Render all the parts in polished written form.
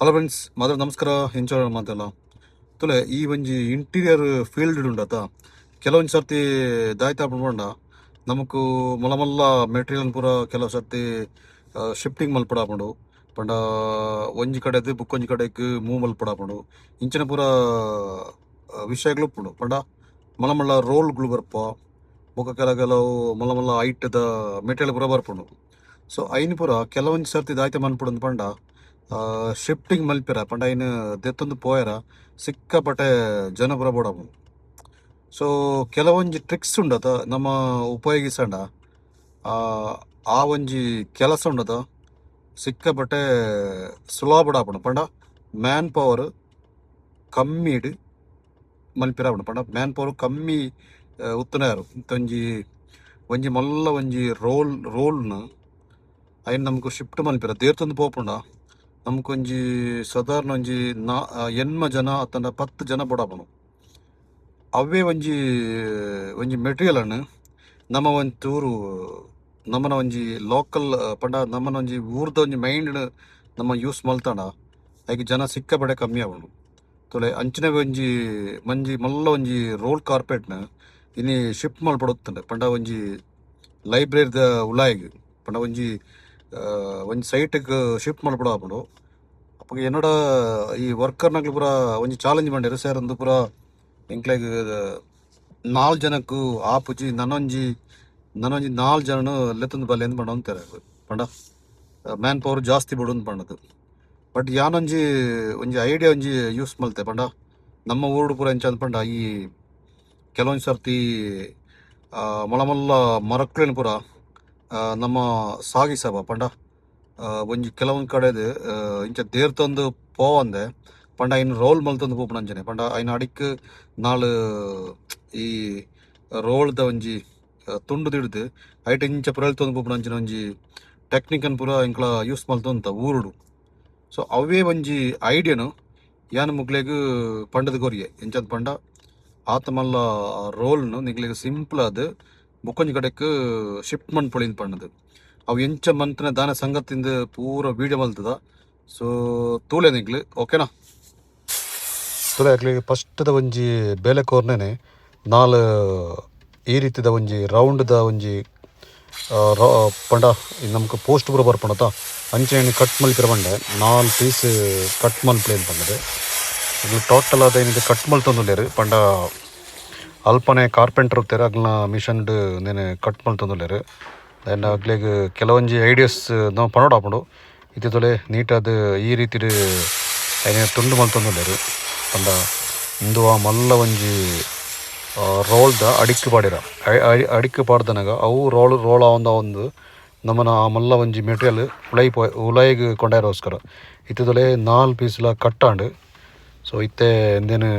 Hello friends, ಮಾತ್ರ ನಮಸ್ಕಾರ. ಎಂಚ ಮಾತೆಲ್ಲ ತುಲೆ ಈ ಒಂಜಿ ಇಂಟೀರಿಯರ್ ಫೀಲ್ಡ್ ಉಂಡತ. ಕೆಲವೊಂಜಿ ಸರ್ತಿ ದಾಯ್ತ ಪಂಡ ನಮಕ್ ಮಲ್ಲ ಮಲ್ಲ ಮೆಟೀರಿಯಲ್ ಪೂರ ಕೆಲವು ಸರ್ತಿ ಶಿಫ್ಟಿಂಗ್ ಮಲ್ಪಡಾಪುಂಡು. ಪಂಡ ಒಂಜಿ ಕಡೆದ್ ಬುಕ್ಕೊಂಜಿ ಕಡೆಕ್ ಮೂವ್ ಮಲ್ಪಡಾಪುಂಡು. ಇಂಚಿನ ಪೂರ ವಿಷಯಗಳು ಉಪ್ಪುಂಡು. ಪಂಡ ಮಲ್ಲ ಮಲ್ಲ ರೋಲ್ಗಳು ಬರ್ಪ, ಬೊಕ ಕೆಲ ಕೆಲವು ಮಲ್ಲ ಮಲ್ಲ ಹೈಟ್ ದ ಮೆಟೀರಿಯಲ್ ಪೂರ ಬರ್ಪುಂಡು. ಸೊ ಐನ್ ಪೂರ ಕೆಲವೊಂಜಿ ಸರ್ತಿ ದಾಯ್ತ ಮನ್ಪುಂಡು ಪಂಡ ಶಿಫ್ಟಿಂಗ್ ಮಲ್ಪೆರ ಪಂಡ ಐನ್ ದೆತ್ತೊಂದು ಪೋಯರ ಸಿಕ್ಕಾಪಟ್ಟೆ ಜನ ಪೂರ ಬೋಡಾಪುಂಡು. ಸೊ ಕೆಲವೊಂಜಿ ಟ್ರಿಕ್ಸ್ ಉಂಡತ ನಮ್ಮ ಉಪಯೋಗಿಸಂಡ ಆ ಒಂಜಿ ಕೆಲಸ ಉಂಡತ ಸಿಕ್ಕಾಪಟ್ಟೆ ಸುಲಭ ಆಪುಂಡು. ಪಂಡ ಮ್ಯಾನ್ ಪವರ್ ಕಮ್ಮಿಡ್ ಮಲ್ಪೆರ ಆಪುಂಡು. ಪಂಡ ಮ್ಯಾನ್ ಪವರ್ ಕಮ್ಮಿ ಉತ್ತುನಾರು ಒಂಜಿ ಒಂಜಿ ಮಲ್ಲ ಒಂಜಿ ರೋಲ್ ರೋಲ್ನ್ ಐನ್ ನಮಕ್ ಶಿಫ್ಟ್ ಮಲ್ಪೆರ ದೇರ್ತೊಂದು ಪೋಪುಂಡ ನಮಕೊಂಜಿ ಸಾಧಾರಣ ಒಂಜಿ ನಾ ಎನ್ಮ ಜನ ಅತ್ತಂಡ 10 ಜನ ಬೋಡಾಪುಂಡು. ಅವೇ ಒಂಜಿ ಒಂಜಿ ಮೆಟೀರಿಯಲ್ ಅನ್ನು ನಮ್ಮ ಒಂಜಿ ತೂರು ನಮ್ಮನ ಒಂಜಿ ಲೋಕಲ್ ಪಂಡ ನಮ್ಮನ ಒಂಜಿ ಊರ್ದ ಒಂಜಿ ಮೈಂಡ್ ನಮ್ಮ ಯೂಸ್ ಮಲ್ತಾಂಡ ಐಕ್ ಜನ ಸಿಕ್ಕಾಪಟ್ಟೆ ಕಮ್ಮಿ ಆಪುಂಡು. ತೊಲೆ ಅಂಚಿನ ಒಂಜಿ ಮಂಜಿ ಮಲ್ಲ ಒಂಜಿ ರೋಲ್ ಕಾರ್ಪೆಟ್ನ ಇನಿ ಶಿಫ್ಟ್ ಮಲ್ಪೊಡೊತ್ತುಂಡು. ಪಂಡ ಒಂಜಿ ಲೈಬ್ರರಿದ ಉಲಾಯಿಗ್ ಪಂಡ ಒಂಜಿ ಒಂಜಿ ಸೈಟ್ಗ್ ಶಿಫ್ಟ್ ಮಲ್ಪೊಡು ಆಪುಂಡು. ಅಪಗ ಎನ್ನಡ ಈ ವರ್ಕರ್ನಕ್ಲು ಪೂರ ಒಂಜಿ ಚಾಲೆಂಜ್ ಮಂಡೆರ್ ಸರ್ ಉಂದು ಪೂರ ಎಂಕ್ಲೆಗ್ ನಾಲ್ ಜನಕ್ ಆಪುಜಿ, ನನೊಂಜಿ ನನೊಂಜಿ ನಾಲ್ ಜನನ್ ಲೆತ್ತೊಂದು ಬಲ್ಲೆ ಅಂದ್ ಪಂಡೊಂತೆರ್. ಪಂಡ ಮ್ಯಾನ್ ಪವರ್ ಜಾಸ್ತಿ ಬೋಡು ಪಂಡದು. ಬಟ್ ಯಾನೊಂಜಿ ಒಂಜಿ ಐಡಿಯಾ ಒಂಜಿ ಯೂಸ್ ಮಲ್ತೆ. ಪಂಡ ನಮ್ಮ ಊರುಡು ಪೂರ ಎಂಚ ಪಂಡ ಈ ಕೆಲವೊಂಜಿ ಸರ್ತಿ ಮಲ್ಲ ಮಲ್ಲ ಮರಕ್ಲೆನ್ ಪೂರ ನಮ್ಮ ಸಾಗಿಸವ. ಪಂಡ ಒಂಜಿ ಕೆಲವೊಂದು ಕಡೆದ್ ಇಂಚ ದೇರ್ತೊಂದು ಪೋವಂದೆ ಪಂಡ ಐನ್ ರೋಲ್ ಮಲ್ತೊಂದು ಪೋಪುನ ಅಂಚನೆ. ಪಂಡ ಐನ್ ಅಡಿಕ್ ನಾಲ್ ಈ ರೋಲ್ದ ಒಂಜಿ ತುಂಡು ದಿಡ್ದು ಐಟ್ ಇಂಚ ಪುರಲ್ತೊಂದು ಪೋಪುನ ಅಂಚಿನ ಒಂಜಿ ಟೆಕ್ನಿಕ್ ಅನ್ ಪೂರ ಎಂಕ್ಲ ಯೂಸ್ ಮಲ್ತೊಂತ ಊರುಡು. ಸೊ ಅವೇ ಒಂಜಿ ಐಡಿಯಾನು ಯಾನ್ ಮುಕ್ಲೆಗ್ ಪಂಡದ ಕೊರಿಯೆ. ಎಂಚಂದ್ ಪಂಡ ಆತ ಮಲ್ಲ ರೋಲ್ನು ನಿಕ್ಲೆಗ್ ಸಿಂಪಲ್ ಆದ್ ಬೊಕ್ಕೊಂಜಿ ಕಡೆಕ್ ಶಿಫ್ಟ್ ಮನ್ಪೊಳಿ ಪಂಡದು. ಅವು ಎಂಚ ಮಂತ್ನ ದಾನ ಸಂಗತಿಂದ ಪೂರ ವೀಡಿಯೋ ಮಲ್ತದ. ಸೊ ತೂಲೆ ನಿಕ್ಲು, ಓಕೆನಾ? ತೂಲೆ ಅಕ್ಲೆಗ್ ಫಸ್ಟ್ ದ ಒಂಜಿ ಬೇಲೆ ಕೋರ್ನೆನೆ ನಾಲ್ ಈ ರೀತಿದ ಒಂಜಿ ರೌಂಡ್ ದ ಒಂಜಿ ಪಂಡ ನಮಕ್ ಪೋಸ್ಟ್ ಪೂರ ಬರ್ಪುಂಡತ ಅಂಚನೆ ಕಟ್ ಮಲ್ಪಿರ ಪಂಡೆ ನಾಲ್ ಪೀಸ್ ಕಟ್ ಮಲ್ಪುಲೆ ಪಂಡದು. ಟೋಟಲ್ ಆದ್ ಐನ್ ಕಟ್ ಮಲ್ತೊಂದುಲ್ಲೆರ್. ಪಂಡ ಅಲ್ಪನೆ ಕಾರ್ಪೆಂಟರ್ ಇತ್ತೆರ್, ಅಗ್ಲ್ನ ಮಿಷನ್ ಡ್ ಉಂದೆನ್ ಕಟ್ ಮಲ್ತೊಂದುಲ್ಲೆರ್. ದಾಯೆಂಡ ಅಕ್ಲೆಗ್ ಕೆಲವೊಂಜಿ ಐಡಿಯಾಸ್ ನಮ ಪನೊಡಾಪುಂಡು. ಇತ್ತೆ ತೂಲೆ ನೀಟಾದ್ ಈ ರೀತಿಡ್ ಐನ್ ತುಂಡು ಮಲ್ತೊಂದುಲ್ಲೆರ್. ಪಂಡ ಉಂದು ಆ ಮಲ್ಲ ಒಂಜಿ ರೋಲ್ ದ ಅಡಿಕ್ ಪಾಡ್ಯೆರ ಅಡಿಕ್ ಪಾಡ್ದನಗ ಅವು ರೋಲ್ ರೋಲ್ ಆವೊಂದು ಆವೊಂದು ನಮನ ಆ ಮಲ್ಲ ಒಂಜಿ ಮೆಟೀರಿಯಲ್ ಉಲಯಿ ಉಲಯಿಗ್ ಕೊಂಡಾಯೆರೋಸ್ಕರ. ಇತ್ತೆ ತೂಲೆ ನಾಲ್ ಪೀಸ್ ಲ ಕಟ್ ಆಂಡ್. ಸೊ ಇತ್ತೆ ಉಂದೆನ್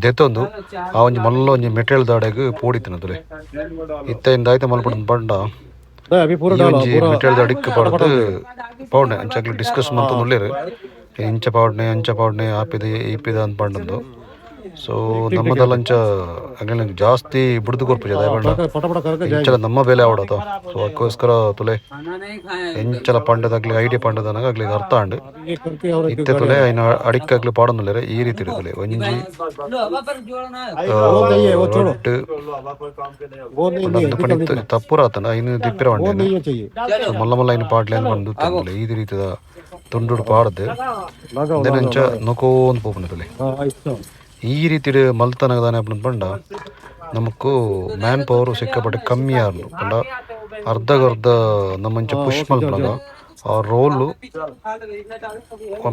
ದೆತ್ತೊಂದು ಆ ಒಂಜಿ ಮಲ್ಲ ಒಂಜಿ ಮೆಟೀರಿಯಲ್ ದಾಡೆಗ್ ಪೋಡಿತ್ತಿನ ತೂಲೆ. ಇತ್ತೆ ದಾಯ್ತ ಮಲ್ಪೊಡು ಪಂಡ ಈ ಒಂಜಿ ಮೆಟೀರಿಯಲ್ ದ ಅಡಿಕ್ ಪಾಡ್ದ್ ಪಾಡ್ನೆ ಅಂಚ ಅಕ್ಲ್ ಡಿಸ್ಕಸ್ ಮಲ್ತೊಂದುಲ್ಲೆರ್. ಇಂಚ ಪಾಡ್ನೆ ಅಂಚ ಪಾಡ್ನೆ ಆಪಿದ ಈಪಿದ ಅಂದ್ ಪಂಡೊಂದು. ಸೊ ನಮ್ಮದಲ್ಲ ಅಂಚ ಅಗ್ಲೆಗ್ ಜಾಸ್ತಿ ಬುಡ್ದು ಕೊರ್ಪುಜಿ. ದಾಯೆ ಪಂಡ ಇಂಚಲ ನಮ್ಮ ಬೇಲೆ ಆವಡತ. ಸೊ ಅಕ್ಕೋಸ್ಕರ ತುಲೆ ಎಂಚಲ ಪಂಡದ ಅಗ್ಲೆಗ್ ಐಡಿಯಾ ಪಂಡದನಗ ಅಗ್ಲೆಗ್ ಅರ್ಥ ಆಂಡ್. ಇತ್ತೆ ತುಲೆ ಐನ ಅಡಿಕ್ ಅಕ್ಲ್ ಪಾಡೊಂದುಲ್ಲೆರ್. ಈ ರೀತಿ ತುಲೆ ಒಂಜಿ ರಡ್ಡ್ ಪಂಡ ತಪ್ಪುರ ಆತಂಡ ಐನ್ ದಿಪ್ಪಿರ ಪಂಡೆನ್. ಸೊ ಮಲ್ಲ ಮಲ್ಲ ಐನ್ ಪಾಡ್ಲೆ ಅಂದ್ ಪಂದ್ ಈ ರೀತಿದ ತುಂಡುಡು ಪಾಡ್ದ್ ಉಂದೆನ್ ಅಂಚ ನೊಕೋಂದು ಪೋಪುಂಡು ತುಲೆ. ಈ ರೀತಿಡ್ ಮಲ್ತನಗ ದಾನೆ ಆಪುಂಡು ಪಂಡ ನಮಕ್ ಮ್ಯಾನ್ ಪವರ್ ಸಿಕ್ಕಾಪಟ್ಟೆ ಕಮ್ಮಿ ಆಪುಂಡು. ಪಂಡ ಅರ್ಧಗ್ ಅರ್ಧ ನಮಂಚ ಪುಷ್ ಮಲ್ಪುನಗ ಆ ರೋಲ್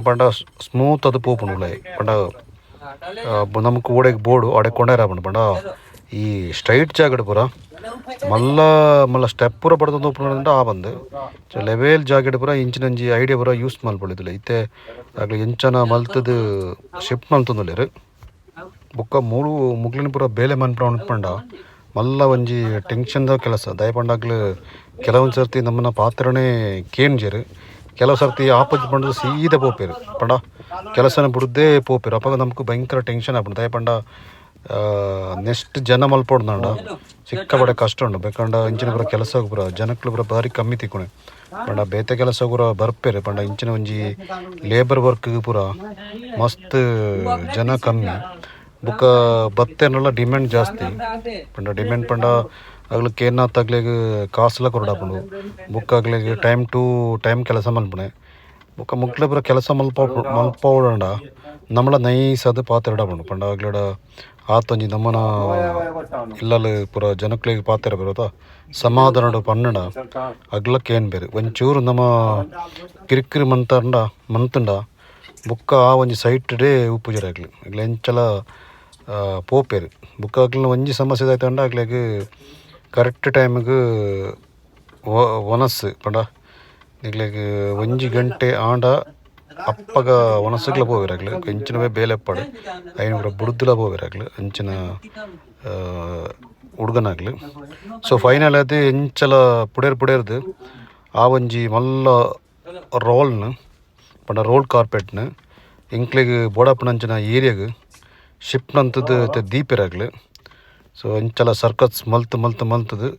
ಪಂಡ ಸ್ಮೂತ್ ಆದ್ ಪೋಪುಂಡು ಉಲಾಯಿ. ಪಂಡ ನಮಕ್ ಓಡೆಗ್ ಬೋಡು ಅಡೆಗ್ ಕೊಂಡಾಯೆರೆ ಆಪುಂಡು. ಪಂಡ ಈ ಸ್ಟ್ರೈಟ್ ಜಾಗಡ್ ಪೂರ ಮಲ್ಲ ಮಲ್ಲ ಸ್ಟೆಪ್ ಪೂರ ಪಡ್ತೊಂದು ಉಪ್ಪುನಂಡ ಆವಂದ್. ಸೊ ಲೆವೆಲ್ ಜಾಗೆಡ್ ಪೂರ ಇಂಚಿನಂಜಿ ಐಡಿಯಾ ಪೂರ ಯೂಸ್ ಮಲ್ಪೊಲಿ ತುಲೆ. ಇತ್ತೆ ಅಕ್ಲ್ ಎಂಚನ ಮಲ್ತುದು ಶಿಫ್ಟ್ ಮಲ್ತೊಂದುಲ್ಲೆರ್. ಬೊಕ್ಕ ಮೂಲು ಮುಕ್ಲೆನ ಪೂರ ಬೇಲೆ ಮನ್ಪುನವು ಪಂಡ ಮಲ್ಲ ಒಂಜಿ ಟೆನ್ಷನ್ ದ ಕೆಲಸ. ದಾಯೆ ಪಂಡ ಅಕ್ಲ್ ಕೆಲವೊಂಜಿ ಸರ್ತಿ ನಮ್ಮನ ಪಾತೆರನೆ ಕೇಂಜೆರ್. ಕೆಲವು ಸರ್ತಿ ಆಪುಜಿ ಪಂಡ ಸೀದಾ ಪೋಪೆರ್. ಪಂಡ ಕೆಲಸನ ಬುಡ್ದೇ ಪೋಪೆರ್. ಅಪಗ ನಮಕ್ ಭಯಂಕರ ಟೆನ್ಷನ್ ಆಪುಂಡು. ದಾಯೆ ಪಂಡ ನೆಕ್ಸ್ಟ್ ಜನ ಮಲ್ಪೊಡ್ದಾಂಡ ಸಿಕ್ಕಾಪಟ್ಟೆ ಕಷ್ಟ ಉಂಡು. ಬೇಕಂಡ ಇಂಚಿನ ಪೂರ ಕೆಲಸ ಪೂರ ಜನಕ್ಲು ಪೂರ ಬಾರಿ ಕಮ್ಮಿ ತಿಕ್ಕುನೆ. ಪಂಡ ಬೇತೆ ಕೆಲಸ ಪೂರ ಬರ್ಪೆರ್ ಪಂಡ ಇಂಚಿನ ಒಂಜಿ ಲೇಬರ್ ವರ್ಕ್ ಪೂರ ಮಸ್ತ್ ಜನ ಕಮ್ಮಿ ಬೊಕ ಬತ್ತೆರ್ನಲ ಡಿಮ್ಯಾಂಡ್ ಜಾಸ್ತಿ. ಪಂಡ ಡಿಮ್ಯಾಂಡ್ ಪಂಡ ಅಗ್ಲು ಕೇನಾತ್ ಅಗ್ಲೆಗ್ ಕಾಸುಲ ಕೊರೊಡಾಪುಂಡು. ಬೊಕ ಅಗ್ಲೆಗ್ ಟೈಮ್ ಟು ಟೈಮ್ ಕೆಲಸ ಮನ್ಪುನೆ. ಬೊಕ ಮುಕ್ಲೆ ಪೂರ ಕೆಲಸ ಮಲ್ಪ ಮಲ್ಪವೊಡಂಡ ನಮಲ ನೈಸ್ ಆದ್ ಪಾತೆರೊಡಾಪುಂಡು. ಪಂಡ ಅಗ್ಲೆಡ ಆತೊಂಜಿ ನಮನ ಇಲ್ಲಲ್ ಪೂರ ಜನಕ್ಲೆಗ್ ಪಾತೆರ ಬರೋದ ಸಮಾಧಾನಡ್ ಪನ್ನಡ ಅಗ್ಲ ಕೇನ್ಬೆರ್. ಒಂಚೂರು ನಮ ಕಿರಿಕಿರಿ ಮಂತಂಡ ಮಂತುಂಡ ಬೊಕ್ಕ ಆ ಒಂಜಿ ಸೈಟ್ ಡೇ ಉಪ್ಪುಜೆರ್ ಅಗ್ಲು. ಅಗ್ಲು ಎಂಚಲ ಪೋಪೆರ್. ಬೊಕ್ಕ ಅಗ್ಲ್ನ ಒಂಜಿ ಸಮಸ್ಯೆ ದಾಯ್ತಂಡ ಅಗ್ಲೆಗ್ ಕರೆಕ್ಟ್ ಟೈಮ್ಗ್ ವನಸ್ ಪಂಡ ನಿಕ್ಲೆಗ್ ಒಂಜಿ ಗಂಟೆ ಆಂಡ ಅಪ್ಪಗ ವನಸುಗ್ಲ ಪೋವೆರ್ ಅಗ್ಲು. ಎಂಚಿನವೇ ಬೇಲೆ ಇಪ್ಪಡ್ ಐನ್ ಪೂರ ಬುಡ್ದುಲ ಪೋವೆರ್ ಅಗ್ಲು. ಅಂಚಿನ ಹುಡುಗನಾಗ್ಲು. ಸೊ ಫೈನಲ್ ಆದ್ ಎಂಚಲ ಪುಡೆರ್ ಪುಡೆರ್ದ್ ಆ ಒಂಜಿ ಮಲ್ಲ ರೋಲ್ನ್ ಪಂಡ ರೋಲ್ ಕಾರ್ಪೆಟ್ನ್ ಎಂಕ್ಲೆಗ್ ಬೋಡಾಪುನಂಚಿನ ಏರಿಯಾಗ್ ಶಿಫ್ಟ್ ಮಂತುದು ದೀಪೆರ್ ಅಗ್ಲು. ಸೊ ಎಂಚಲ ಸರ್ಕಸ್ ಮಲ್ತ್ ಮಲ್ತ್ ಮಲ್ತುದು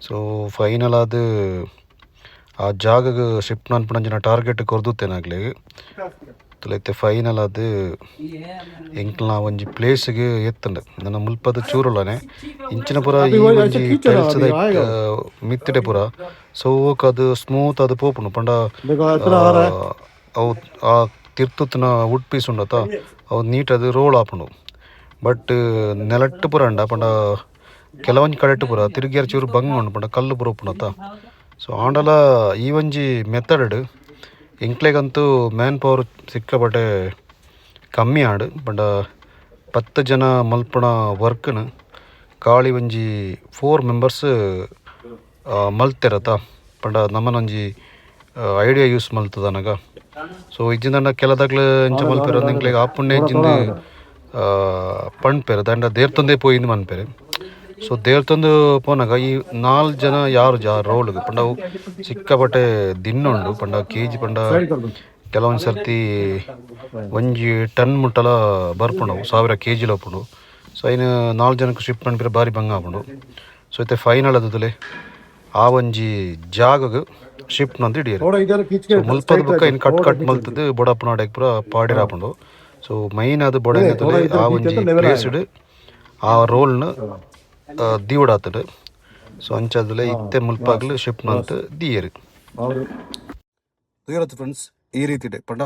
ಸೊ ಫೈನಲ್ ಆದ್ ಆ ಜಾಗಗ್ ಶಿಫ್ಟ್ ಮನ್ಪುನಂಚಿನ ಟಾರ್ಗೆಟ್ ಕೊರ್ದುತ್ತೇನೆ ಅಗ್ಲೆಗ್. ಇತ್ತೆ ಫೈನಲ್ ಆದ್ ಎಂಕ್ಲ್ನ ಒಂಜಿ ಪ್ಲೇಸ್ ಗ್ ಎತ್ತುಂಡು. ನನ ಮುಲ್ಪದ ಚೂರುಲನೆ ಇಂಚಿನ ಪೂರ ಈ ಒಂಜಿ ಟೈಲ್ಸ್ ದ ಮಿತ್ತುಡೆ ಪೂರ ಸೋಕ್ ಅದು ಸ್ಮೂತ್ ಆದ್ ಪೋಪುಂಡು. ಪಂಡ ಅವು ಆ ತಿರ್ತುತ್ತುನ ವುಡ್ ಪೀಸ್ ಉಂಡತ ಅವು ನೀಟ್ ಆದ್ ರೋಲ್ ಆಪುಂಡು. ಬಟ್ ನೆಲಟ್ಟ್ ಪೂರ ಉಂಡ ಪಂಡ ಕೆಲವೊಂಜಿ ಕಡೆಟ್ ಪೂರ ತಿರ್ಗ್ಯರ ಚೂರು ಬಂಗ ಉಂಡು ಪಂಡ ಕಲ್ಲು ಪೂರ ಉಪ್ಪುಂಡತ. ಸೊ ಆಂಡಲ ಈ ಒಂಜಿ ಮೆಥಡ್ ಎಂಕ್ಲೆಗಂತೂ ಮ್ಯಾನ್ ಪವರ್ ಸಿಕ್ಕಾಪಟ್ಟೆ ಕಮ್ಮಿ ಆಂಡ್. ಪಂಡ 10 ಜನ ಮಲ್ಪುನ ವರ್ಕ್ನ್ ಖಾಲಿ ಒಂಜಿ 4 ಮೆಂಬರ್ಸ್ ಮಲ್ತೆರತ. ಪಂಡ ನಮನೊಂಜಿ ಐಡಿಯಾ ಯೂಸ್ ಮಲ್ತದನಗ. ಸೊ ಇಜ್ಜಿಂದಂಡ ಕೆಲದಾಗ್ಲು ಎಂಚ ಮಲ್ಪೆರ್ ಎಂಕ್ಲೆಗ್ ಆಪುಂಡೆ ಇಜ್ಜಿಂದ್ ಪನ್ಪೆರ್ ದಂಡ ದೇರ್ತೊಂದೇ ಪೋಯಿಂದ್ ಮನ್ಪೆರ್. ಸೊ ದೇರ್ತೊಂದು ಪೋನಗ ಈ 4 ಜನ ಯಾರು ಜಾ ರೋಲ್ ಪಂಡ ಅವು ಸಿಕ್ಕಾಪಟ್ಟೆ ದಿನ್ನುಂಡು. ಪಂಡ ಕೆಜಿ ಪಂಡ ಕೆಲವೊಂದು ಸರ್ತಿ ಒಂಜಿ ಟನ್ ಮುಟ್ಟಲ ಬರ್ಪುಂಡು ಅವು 1000 ಕೆಜಿಲ ಉಪ್ಪುಂಡು. ಸೊ ಐನ್ 4 ಜನಕ್ಕೆ ಶಿಫ್ಟ್ ಮನ್ಪೆರೆ ಬಾರಿ ಬಂಗ ಆಪುಂಡು. ಸೊ ಇತ್ತೆ ಫೈನಲ್ ಆದುದುಲೆ ಆ ಒಂಜಿ ಜಾಗಗ್ ಶಿಫ್ಟ್ ಮಂತ್ ಹಿಡಿಯೆರ್. ಸೊ ಮುಲ್ಪದ ಬೊಕ್ಕ ಇನ್ ಕಟ್ ಕಟ್ ಮಲ್ತುದು ಬೊಡಪ್ಪುನಾಡೆಗ್ ಪೂರ ಪಾಡಿರ ಆಪುಂಡು. ಸೊ ಮೈನ್ ಆದ್ ಬೊಡಾಯಿನತುಲೆ ಆ ಒಂಜಿ ಪ್ಲೇಸ್ಡ್ ಆ ರೋಲ್ನ್ ದೀವೊಡಾತುಂಡು. ಸೊ ಅಂಚಾದುಲೆ ಇತ್ತೆ ಮುಲ್ಪಗ್ಲು ಶಿಫ್ಟ್ ಮಂತ್ ದೀಯೆರ್. ತೂಯರತ್ ಫ್ರೆಂಡ್ಸ್ ಈ ರೀತಿಡೆ ಪಂಡ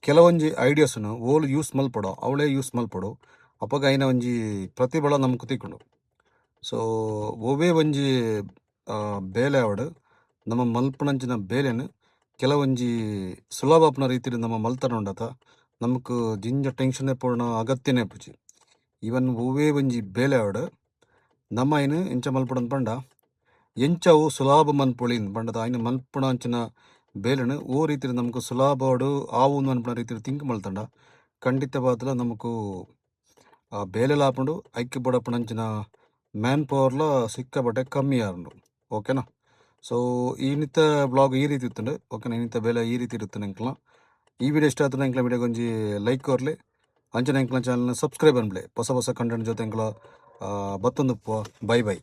ಕೆಲವೊಂಜಿ ಐಡಿಯಾಸ್ನು ಓಲು ಯೂಸ್ ಮಲ್ಪೊಡು ಅವಳೇ ಯೂಸ್ ಮಲ್ಪೊಡು. ಅಪಗ ಐನ ಒಂಜಿ ಪ್ರತಿಫಲ ನಮಕ್ ತಿಕ್ಕುಂಡು. ಸೊ ಒವ್ವೇ ಒಂಜಿ ಬೇಲೆ ಆವಡ್ ನಮ್ಮ ಮಲ್ಪುನಂಚಿನ ಬೇಲೆನ್ ಕೆಲವೊಂಜಿ ಸುಲಭ ಆಪುನ ರೀತಿಡ್ ನಮ್ಮ ಮಲ್ತನ ಉಂಡತ ನಮಕ್ ಜಿಂಜ ಟೆನ್ಷನ್ ಪೋಪುನ ಅಗತ್ಯನೇ ಇಪ್ಪುಜಿ. ಈವನ್ ಒವ್ವೇ ಒಂಜಿ ಬೇಲೆ ಆವಡ್ ನಮ್ಮ ಐನ್ ಎಂಚ ಮಲ್ಪೊಡು ಪಂಡ ಎಂಚ ಅವು ಸುಲಭ ಮನ್ಪೊಳಿ ಪಂಡದ ಐನ್ ಮಲ್ಪುನಂಚಿನ ಬೇಲೆನ್ ಓ ರೀತಿಡ್ ನಮಕ್ ಸುಲಭವಾಡ್ ಆವು ಅನ್ಪುನ ರೀತಿಡ್ ಥಿಂಕ್ ಮಲ್ತಂಡ ಖಂಡಿತವಾದ್ಲ ನಮಕ್ ಆ ಬೇಲೆಲ ಆಪುಂಡು. ಐಕ್ ಬೋಡಾಪುನಂಚಿನ ಮ್ಯಾನ್ ಪವರ್ಲ ಸಿಕ್ಕಾಪಟ್ಟೆ ಕಮ್ಮಿ ಆಪುಂಡು. ಓಕೆನಾ. ಸೊ ಇನಿತ ವ್ಲಾಗ್ ಈ ರೀತಿ ಇತ್ತುಂಡು. ಓಕೆನಾ. ಇನಿತ ಬೇಲೆ ಈ ರೀತಿ ಇರುತ್ತುಂಡು ಎಂಕ್ಲ. ಈ ವಿಡಿಯೋ ಇಷ್ಟ ಆತಂಡ ಎಂಕ್ಲ ವಿಡಿಯೋಗ್ ಒಂಜಿ ಲೈಕ್ ಕೊರ್ಲೆ. ಅಂಚನೆ ಎಂಕ್ಲ ಚಾನಲ್ ಸಬ್ಸ್ಕ್ರೈಬ್ ಅನ್ಬ್ಲೆ. ಹೊಸ ಹೊಸ ಕಂಟೆಂಟ್ ಜೊತೆ ಎಂಕ್ಲ ಬತ್ತೊಂದುಪ್ಪುವ. Bye bye.